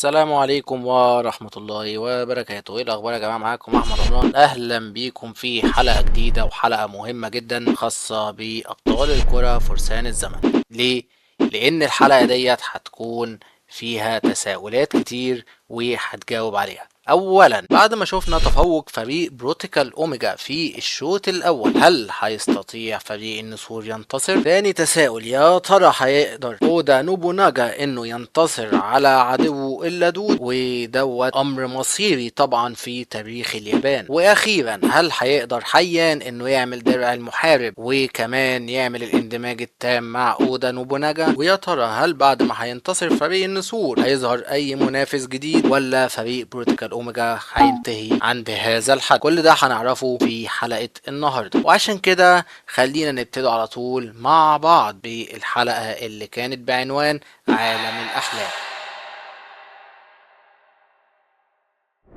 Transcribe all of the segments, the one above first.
السلام عليكم ورحمة الله وبركاته. ايه الاخبار يا جماعة؟ معاكم احمد رمضان، اهلا بيكم في حلقة جديدة وحلقة مهمة جدا خاصة بابطال الكرة فرسان الزمن. ليه؟ لان الحلقة ديت هتكون فيها تساؤلات كتير وهتجاوب عليها. اولا، بعد ما شفنا تفوق فريق بروتيكال اوميجا في الشوط الاول، هل هيستطيع فريق النسور ينتصر؟ ثاني تساؤل، يا ترى هيقدر اودا نوبوناجا انه ينتصر على عدوه اللدود؟ ودوت امر مصيري طبعا في تاريخ اليابان. واخيرا، هل هيقدر حيان انه يعمل درع المحارب وكمان يعمل الاندماج التام مع اودا نوبوناجا؟ ويا ترى هل بعد ما هينتصر فريق النسور هيظهر اي منافس جديد، ولا فريق بروتيكال اوميجا هينتهي عند هذا الحد؟ كل ده هنعرفه في حلقة النهاردة، وعشان كده خلينا نبتدي على طول مع بعض بالحلقة اللي كانت بعنوان عالم الأحلام.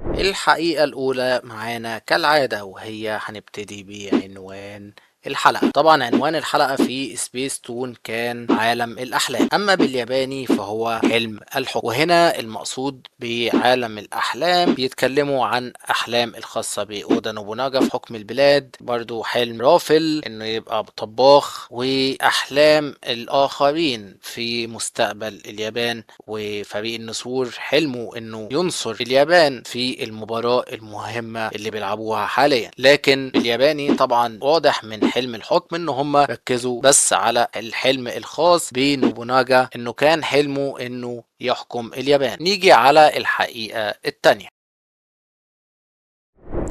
الحقيقة الأولى معانا كالعادة، وهي هنبتدي بعنوان الحلقة. طبعا عنوان الحلقة في سبيس تون كان عالم الأحلام، أما بالياباني فهو حلم الحكم. وهنا المقصود بعالم الأحلام بيتكلموا عن أحلام الخاصة بأودا نوبوناجا في حكم البلاد، برضو حلم رافل إنه يبقى طباخ، وأحلام الآخرين في مستقبل اليابان. وفريق النسور حلمه إنه ينصر اليابان في المباراة المهمة اللي بيلعبوها حاليا. لكن الياباني طبعا واضح من حلم الحكم ان هم ركزوا بس على الحلم الخاص بنوبوناجا، انه كان حلمه انه يحكم اليابان. نيجي على الحقيقة التانية.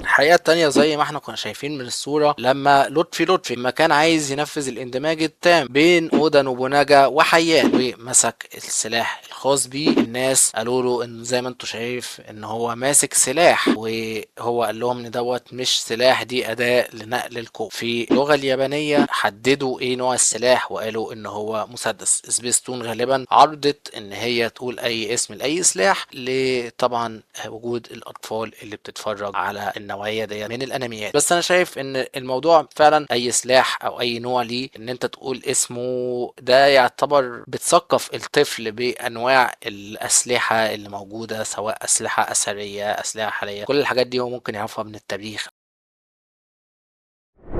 الحقيقة التانية زي ما احنا كنا شايفين من الصورة، لما لطفي ما كان عايز ينفذ الاندماج التام بين اودا نوبوناجا وحيان ومسك السلاح الخاص بيه، الناس قالوا له ان زي ما انتوا شايف ان هو ماسك سلاح، وهو قال لهم ان دوت مش سلاح، دي اداة لنقل القوة. في اللغة اليابانية حددوا ايه نوع السلاح وقالوا ان هو مسدس. سبيستون غالبا عرضت ان هي تقول اي اسم لاي سلاح، لطبعا وجود الاطفال اللي بتتفرج على النوعية دي من الانميات. بس انا شايف ان الموضوع فعلا اي سلاح او اي نوع ليه ان انت تقول اسمه، ده يعتبر بتثقف الطفل بانواع الاسلحة اللي موجودة، سواء اسلحة اثرية، اسلحة حالية، كل الحاجات دي هو ممكن يعرفها من التاريخ.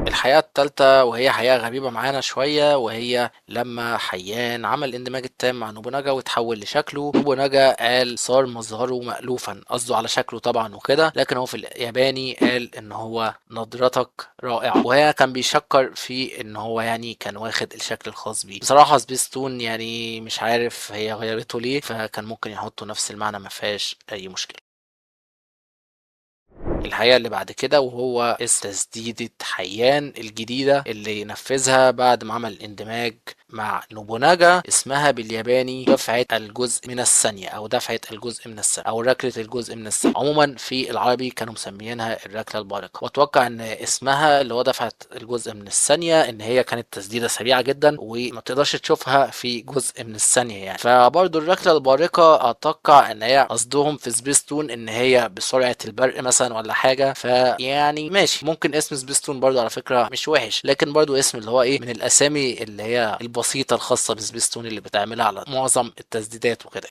الحقيقة التالتة وهي حقيقة غريبة معانا شوية، وهي لما حيان عمل الاندماج التام مع نوبوناجا وتحول لشكله، نوبوناجا قال صار مظهره مألوفا، قصده على شكله طبعا وكده، لكن هو في الياباني قال ان هو نظرتك رائعة، وهي كان بيشكر في ان هو يعني كان واخد الشكل الخاص بيه. بصراحة سبيستون يعني مش عارف هي غيرته ليه، فكان ممكن يحطوا نفس المعنى، ما فيهاش اي مشكلة. الحقيقة اللي بعد كده وهو تسديدة حيان الجديدة اللي نفذها بعد ما عمل اندماج مع نوبوناجا، اسمها بالياباني دفعة الجزء من الثانية، أو دفعة الجزء من الثانية، أو ركلة الجزء من الثانية. عموما في العربي كانوا مسميينها الركلة البارقة، وأتوقع إن اسمها اللي هو دفعة الجزء من الثانية إن هي كانت تسديدة سريعة جدا وما تقدرش تشوفها في جزء من الثانية يعني. فبرضه الركلة البارقة أتوقع إن هي قصدهم في سبيستون إن هي بسرعة البرق مثلا ولا حاجة، فيعني ماشي، ممكن اسم سبيستون برضه على فكرة مش وحش، لكن برضه اسم اللي هو إيه من الأسامي اللي هي البسيطة الخاصة بسبيستون اللي بتعملها على معظم التسديدات وكده.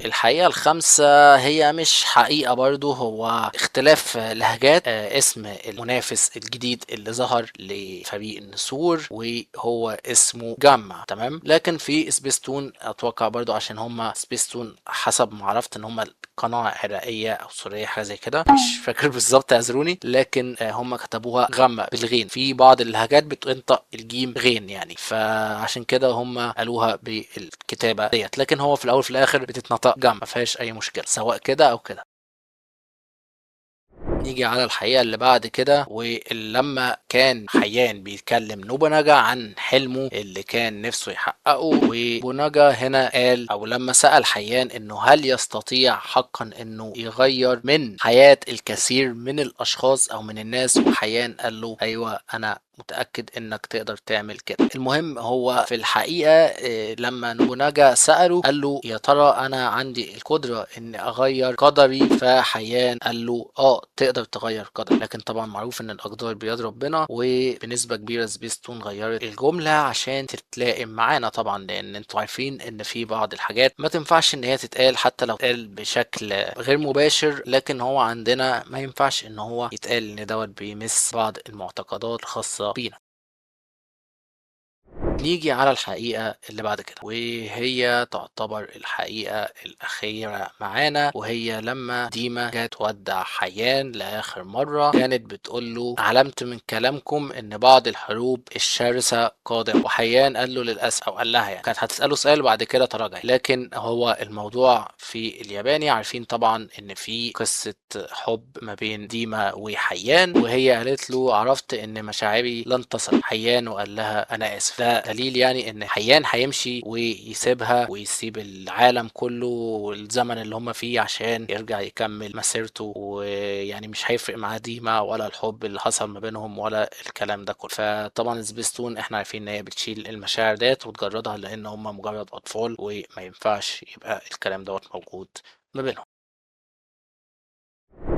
الحقيقة الخامسة هي مش حقيقة برضو، هو اختلاف لهجات. اسم المنافس الجديد اللي ظهر لفريق النسور وهو اسمه جاما، تمام؟ لكن في سبيستون اتوقع برضو عشان هما سبيستون حسب ما عرفت ان هما قناة عراقية او سورية حاجة زي كده، مش فاكر بالظبط اعذروني، لكن هما كتبوها غاما بالغين، في بعض اللهجات بتنطق الجيم غين يعني، فعشان كده هما قالوها بالكتابة ديت، لكن هو في الاول في الاخر بتتنطق جاما، ما فيهاش اي مشكلة سواء كده او كده. نيجي على الحقيقة اللي بعد كده، ولما كان حيان بيتكلم نوبوناجا عن حلمه اللي كان نفسه يحققه، ونوبوناجا هنا قال او لما سأل حيان انه هل يستطيع حقا انه يغير من حياة الكثير من الاشخاص او من الناس، وحيان قال له ايوه انا متأكد انك تقدر تعمل كده. المهم هو في الحقيقة لما نوبوناجا سأله قال له يا ترى انا عندي القدرة ان اغير قدري؟ فحيان قال له تقدر تغير قدرك، لكن طبعا معروف ان الاقدار بيد ربنا، وبنسبة كبيرة سبيستون غيرت الجملة عشان تتلائم معانا طبعا، لان انتوا عارفين ان في بعض الحاجات ما تنفعش ان هي تتقال حتى لو اتقال بشكل غير مباشر، لكن هو عندنا ما ينفعش ان هو يتقال ان دوت بيمس بعض المعتقدات الخاصة بينا. نيجي على الحقيقة اللي بعد كده، وهي تعتبر الحقيقة الأخيرة معانا، وهي لما ديما جت تودع حيان لآخر مرة كانت بتقول له علمت من كلامكم إن بعض الحروب الشرسة قادمة، وحيان قال له للأسف، أو قال لها يعني كانت هتسأله سؤال وبعد كده تراجع، لكن هو الموضوع في الياباني عارفين طبعا إن في قصة حب ما بين ديما وحيان، وهي قالت له عرفت إن مشاعري لن تصل حيان، وقال لها أنا آسف. ده دليل يعني ان حيان هيمشي ويسيبها ويسيب العالم كله والزمن اللي هم فيه عشان يرجع يكمل مسيرته، ويعني مش هيفرق معاه ديما ولا الحب اللي حصل ما بينهم ولا الكلام ده كله. فطبعا سبيستون احنا عارفين ان هي بتشيل المشاعر ديت وتجردها لان هم مجرد اطفال وما ينفعش يبقى الكلام دوت موجود ما بينهم.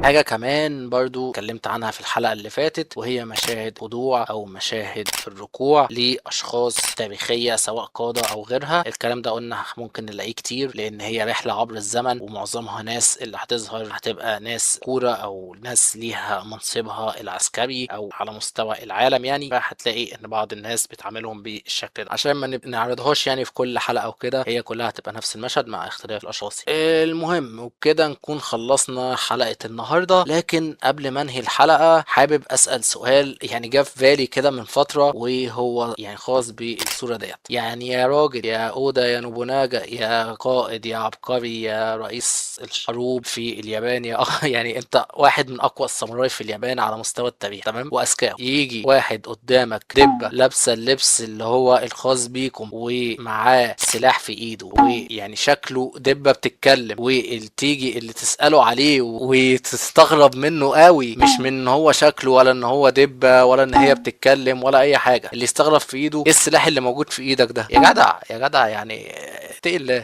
حاجة كمان برضو اتكلمت عنها في الحلقة اللي فاتت، وهي مشاهد خضوع أو مشاهد الركوع لأشخاص تاريخية سواء قادة أو غيرها. الكلام ده قلنا ممكن نلاقيه كتير لأن هي رحلة عبر الزمن، ومعظمها ناس اللي هتظهر هتبقى ناس كورة أو ناس ليها منصبها العسكري أو على مستوى العالم يعني، فهتلاقي إن بعض الناس بتعاملهم بالشكل ده عشان ما نعرضهاش يعني في كل حلقة وكده، هي كلها هتبقى نفس المشهد مع اختلاف الأشخاص. المهم وبكده نكون خلصنا حلقة النهاردة، لكن قبل ما انهي الحلقة حابب اسأل سؤال يعني جه في بالي كده من فترة، وهو يعني خاص بالصورة ديت. يعني يا راجل يا أودا يا نوبوناجا يا قائد يا عبقري يا رئيس الحروب في اليابان يا يعني انت واحد من اقوى الساموراي في اليابان على مستوى التاريخ، تمام، واذكاهم، يجي واحد قدامك دبة لابسة اللبس اللي هو الخاص بيكم ومعاه سلاح في ايده ويعني شكله دبة بتتكلم، وتيجي اللي تسأله عليه وتستغرب منه قوي، مش من ان هو شكله ولا ان هو دبة ولا ان هي بتتكلم ولا اي حاجة، اللي يستغرب في ايده ايه السلاح اللي موجود في ايدك ده يا جدع يا جدع، يعني تقل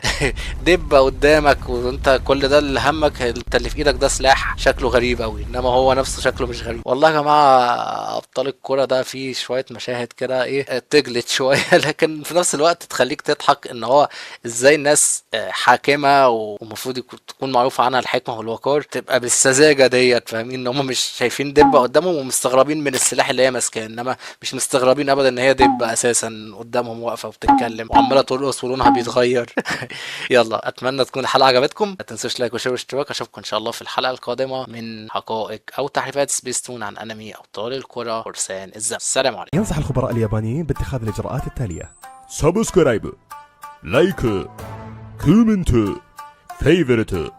دبة قدامك وانت كل ده اللي همك انت اللي في ايدك ده سلاح شكله غريب قوي، انما هو نفسه شكله مش غريب. والله يا جماعة ابطال الكرة ده فيه شوية مشاهد كده ايه تجلد شوية، لكن في نفس الوقت تخليك تضحك ان هو ازاي الناس حاكمة ومفروض تكون معروفة عنها الحكمة والوقار تبقى بالسذاجة ديت، فاهمين ان هم مش شايفين دبة قدامهم ومستغربين من السلاح اللي هي ماسكاه، انما مش مستغربين ابدا ان هي دبة اساسا قدامهم واقفة وبتتكلم وعمالة ترقص ولونها بيتغير. يلا اتمنى تكون الحلقة عجبتكم، ما تنسوش like و share واشتراك، اشوفكم ان شاء الله في الحلقة القادمة من حقائق او تحريفات سبيستون عن انمي ابطال الكرة فرسان الزمن. السلام عليكم. ينصح الخبراء اليابانيين باتخاذ الاجراءات التالية: サブスクライブ、ライク、コメント、フェイブルト。